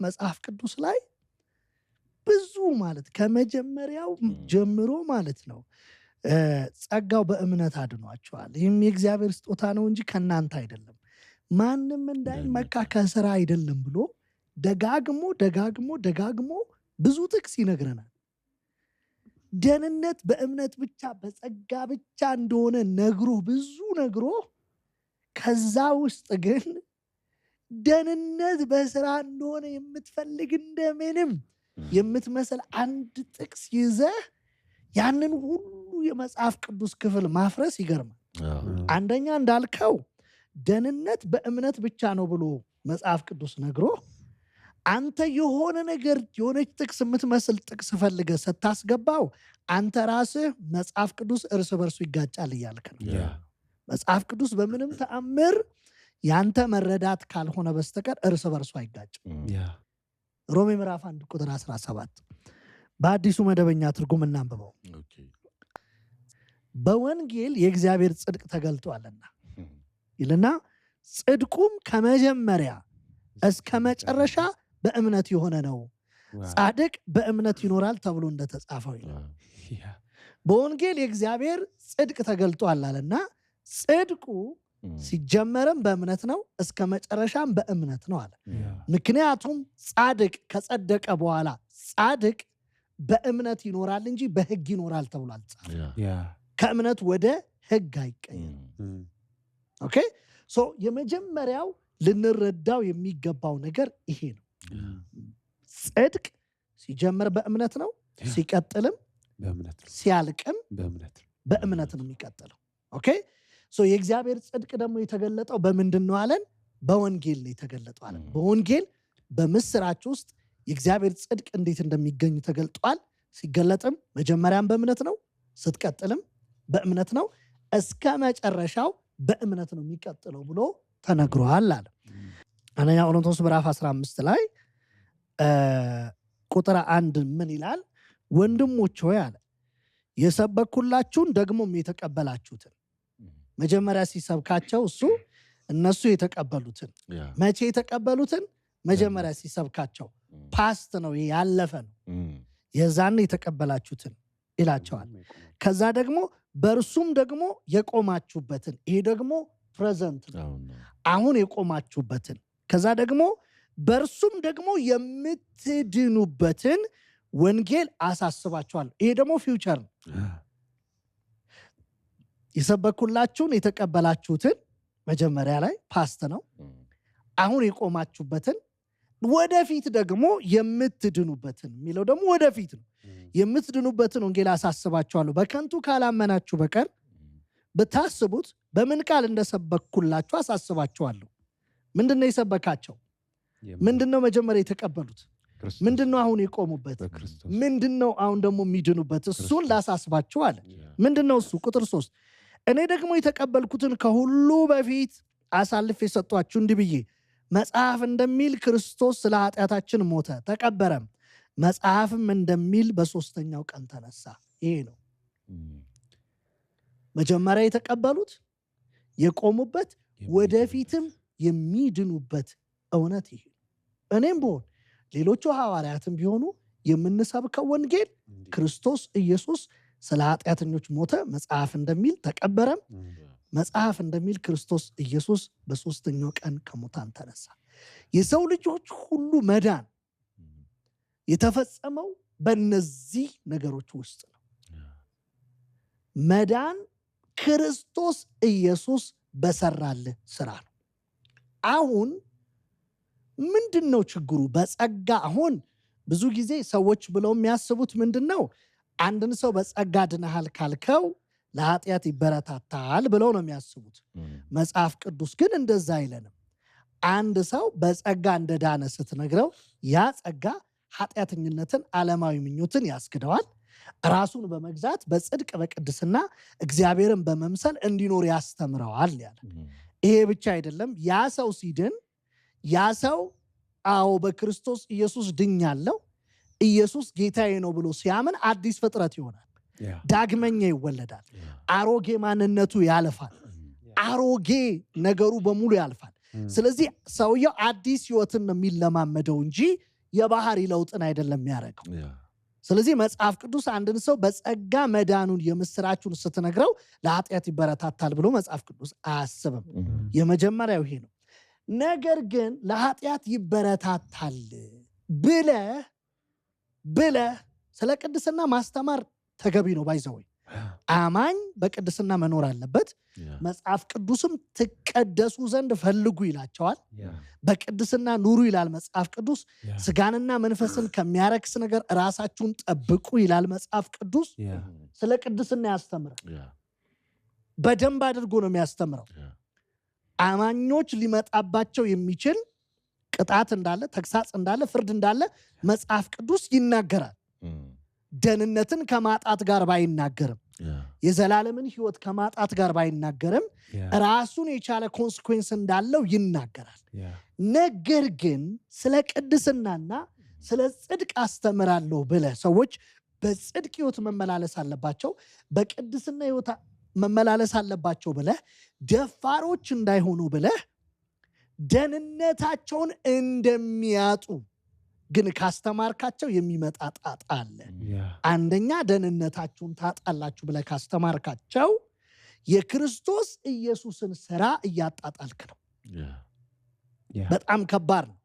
መጽሐፍ ቅዱስ ላይ ብዙ ማለት ከመጀመሪያው ጀምሮ ማለት ነው ጸጋው በእምነት አድኗቸዋል። ይህም የእግዚአብሔር ስጦታ ነው እንጂ ከእናንተ አይደለም፣ ማንም እንዳይመካ ከስራ አይደለም ብሎ ደጋግሞ ደጋግሞ ደጋግሞ ብዙ ጥቅስ ይነግረናል። ደህንነት በእምነት ብቻ በጸጋ ብቻ እንደሆነ ነግሮ ብዙ ነግሮ፣ ከዛ ውስጥ ግን ደህንነት በስራ እንደሆነ የምትፈልግ እንደምንም የምትመስል አንድ ጥቅስ ይዘህ ያንን ሁሉ የመጽሐፍ ቅዱስ ክፍል ማፍረስ ይገርማል። አንደኛ እንዳልከው ደህንነት በእምነት ብቻ ነው ብሎ መጽሐፍ ቅዱስ ነግሮ፣ አንተ የሆነ ነገር የሆነች ጥቅስ የምትመስል ጥቅስ ፈልገህ ስታስገባው አንተ ራስህ መጽሐፍ ቅዱስ እርስ በርሱ ይጋጫል እያልክ ነው። መጽሐፍ ቅዱስ በምንም ተአምር ያንተ መረዳት ካልሆነ በስተቀር እርስ በርሱ አይጋጭም። ሮሜ ምዕራፍ 1 ቁጥር 17 በአዲሱ መደበኛ ትርጉም እናንብበው። በወንጌል የእግዚአብሔር ጽድቅ ተገልጧልና ይልና ጽድቁም ከመጀመሪያ እስከ መጨረሻ በእምነት የሆነ ነው፣ ጻድቅ በእምነት ይኖራል ተብሎ እንደተጻፈው ይላል። በወንጌል የእግዚአብሔር ጽድቅ ተገልጧል አለና ጽድቁ ሲጀመርም በእምነት ነው፣ እስከ መጨረሻም በእምነት ነው አለ። ምክንያቱም ጻድቅ ከጸደቀ በኋላ ጻድቅ በእምነት ይኖራል እንጂ በሕግ ይኖራል ተብሎ አልተጻፈም። ከእምነት ወደ ሕግ አይቀየርም። Okay፣ so የመጀመሪያው ልንረዳው የሚገባው ነገር ይሄ ነው። ጽድቅ ሲጀምር በእምነት ነው፣ ሲቀጥልም ሲያልቅም በእምነት ነው የሚቀጥለው። Okay፣ so የእግዚአብሔር ጽድቅ ደግሞ የተገለጠው በምንድን ነው አለን? በወንጌል ነው የተገለጠው አለን። በወንጌል በምስራች ውስጥ የእግዚአብሔር ጽድቅ እንዴት እንደሚገኝ ተገልጧል። ሲገለጥም መጀመሪያም በእምነት ነው፣ ስትቀጥልም በእምነት ነው፣ እስከ መጨረሻው በእምነት ነው የሚቀጥለው ብሎ ተነግሯል አለ። አንደኛ ቆሮንቶስ ምዕራፍ 15 ላይ ቁጥር 1 ምን ይላል? ወንድሞች ሆይ አለ የሰበኩላችሁን ደግሞም የተቀበላችሁትን። መጀመሪያ ሲሰብካቸው እሱ እነሱ የተቀበሉትን፣ መቼ የተቀበሉትን? መጀመሪያ ሲሰብካቸው past ነው፣ ያለፈ ነው። የዛን የተቀበላችሁትን ይላቸዋል። ከዛ ደግሞ በእርሱም ደግሞ የቆማችሁበትን፣ ይሄ ደግሞ present ነው፣ አሁን የቆማችሁበትን። ከዛ ደግሞ በእርሱም ደግሞ የምትድኑበትን ወንጌል አሳስባችኋለሁ። ይሄ ደግሞ future ነው። የሰበኩላችሁን የተቀበላችሁትን መጀመሪያ ላይ past ነው። አሁን የቆማችሁበትን፣ ወደፊት ደግሞ የምትድኑበትን የሚለው ደግሞ ወደፊት ነው። የምትድኑበትን ወንጌል አሳስባችኋለሁ። በከንቱ ካላመናችሁ በቀር ብታስቡት በምን ቃል እንደሰበኩላችሁ አሳስባችኋለሁ። ምንድነው የሰበካቸው? ምንድነው መጀመሪያ የተቀበሉት? ምንድነው አሁን የቆሙበት? ምንድነው አሁን ደግሞ የሚድኑበት? እሱን ላሳስባችሁ አለ። ምንድነው እሱ? ቁጥር 3 እኔ ደግሞ የተቀበልኩትን ከሁሉ በፊት አሳልፌ የሰጧችሁ እንዲህ ብዬ መጽሐፍ እንደሚል ክርስቶስ ስለ ኃጢአታችን ሞተ፣ ተቀበረም፣ መጽሐፍም እንደሚል በሶስተኛው ቀን ተነሳ። ይሄ ነው መጀመሪያ የተቀበሉት፣ የቆሙበት፣ ወደፊትም የሚድኑበት እውነት ይሄ ነው። እኔም ብሆን ሌሎቹ ሐዋርያትም ቢሆኑ የምንሰብከው ወንጌል ክርስቶስ ኢየሱስ ስለ ኃጢአተኞች ሞተ፣ መጽሐፍ እንደሚል ተቀበረም፣ መጽሐፍ እንደሚል ክርስቶስ ኢየሱስ በሶስተኛው ቀን ከሙታን ተነሳ። የሰው ልጆች ሁሉ መዳን የተፈጸመው በእነዚህ ነገሮች ውስጥ ነው። መዳን ክርስቶስ ኢየሱስ በሰራልህ ስራ ነው። አሁን ምንድነው ችግሩ? በጸጋ አሁን ብዙ ጊዜ ሰዎች ብለው የሚያስቡት ምንድነው? አንድን ሰው በጸጋ ድነሃል ካልከው ለኃጢአት ይበረታታል ብለው ነው የሚያስቡት። መጽሐፍ ቅዱስ ግን እንደዛ አይለንም። አንድ ሰው በጸጋ እንደዳነ ስትነግረው ያ ጸጋ ኃጢአተኝነትን፣ ዓለማዊ ምኞትን ያስክደዋል። ራሱን በመግዛት በጽድቅ በቅድስና እግዚአብሔርን በመምሰል እንዲኖር ያስተምረዋል ያለ። ይሄ ብቻ አይደለም። ያ ሰው ሲድን ያ ሰው አዎ በክርስቶስ ኢየሱስ ድኛለሁ፣ ኢየሱስ ጌታዬ ነው ብሎ ሲያምን አዲስ ፍጥረት ይሆናል። ዳግመኛ ይወለዳል። አሮጌ ማንነቱ ያልፋል። አሮጌ ነገሩ በሙሉ ያልፋል። ስለዚህ ሰውየው አዲስ ህይወትን ነው የሚለማመደው እንጂ የባህሪ ለውጥን አይደለም የሚያደርገው። ስለዚህ መጽሐፍ ቅዱስ አንድን ሰው በጸጋ መዳኑን የምስራቹን ስትነግረው ለኃጢአት ይበረታታል ብሎ መጽሐፍ ቅዱስ አያስብም። የመጀመሪያው ይሄ ነው። ነገር ግን ለኃጢአት ይበረታታል ብለህ ስለ ቅድስና ማስተማር ተገቢ ነው። By the way፣ አማኝ በቅድስና መኖር አለበት። መጽሐፍ ቅዱስም ትቀደሱ ዘንድ ፈልጉ ይላቸዋል። በቅድስና ኑሩ ይላል መጽሐፍ ቅዱስ። ስጋንና መንፈስን ከሚያረክስ ነገር ራሳችሁን ጠብቁ ይላል መጽሐፍ ቅዱስ። ስለ ቅድስና ያስተምራል። በደንብ አድርጎ ነው የሚያስተምረው። አማኞች ሊመጣባቸው የሚችል ቅጣት እንዳለ፣ ተግሳጽ እንዳለ፣ ፍርድ እንዳለ መጽሐፍ ቅዱስ ይናገራል። ደህንነትን ከማጣት ጋር ባይናገርም፣ የዘላለምን ሕይወት ከማጣት ጋር ባይናገርም፣ ራሱን የቻለ consequence እንዳለው ይናገራል። ነገር ግን ስለ ቅድስናና ስለ ጽድቅ አስተምራለሁ ብለህ፣ ሰዎች በጽድቅ ሕይወት መመላለስ አለባቸው፣ በቅድስና ሕይወት መመላለስ አለባቸው ብለህ፣ ደፋሮች እንዳይሆኑ ብለህ ደህንነታቸውን እንደሚያጡ ግን ካስተማርካቸው የሚመጣ ጣጣ አለ። አንደኛ ደህንነታችሁን ታጣላችሁ ብለህ ካስተማርካቸው የክርስቶስ ኢየሱስን ስራ እያጣጣልክ ነው። በጣም ከባድ ነው።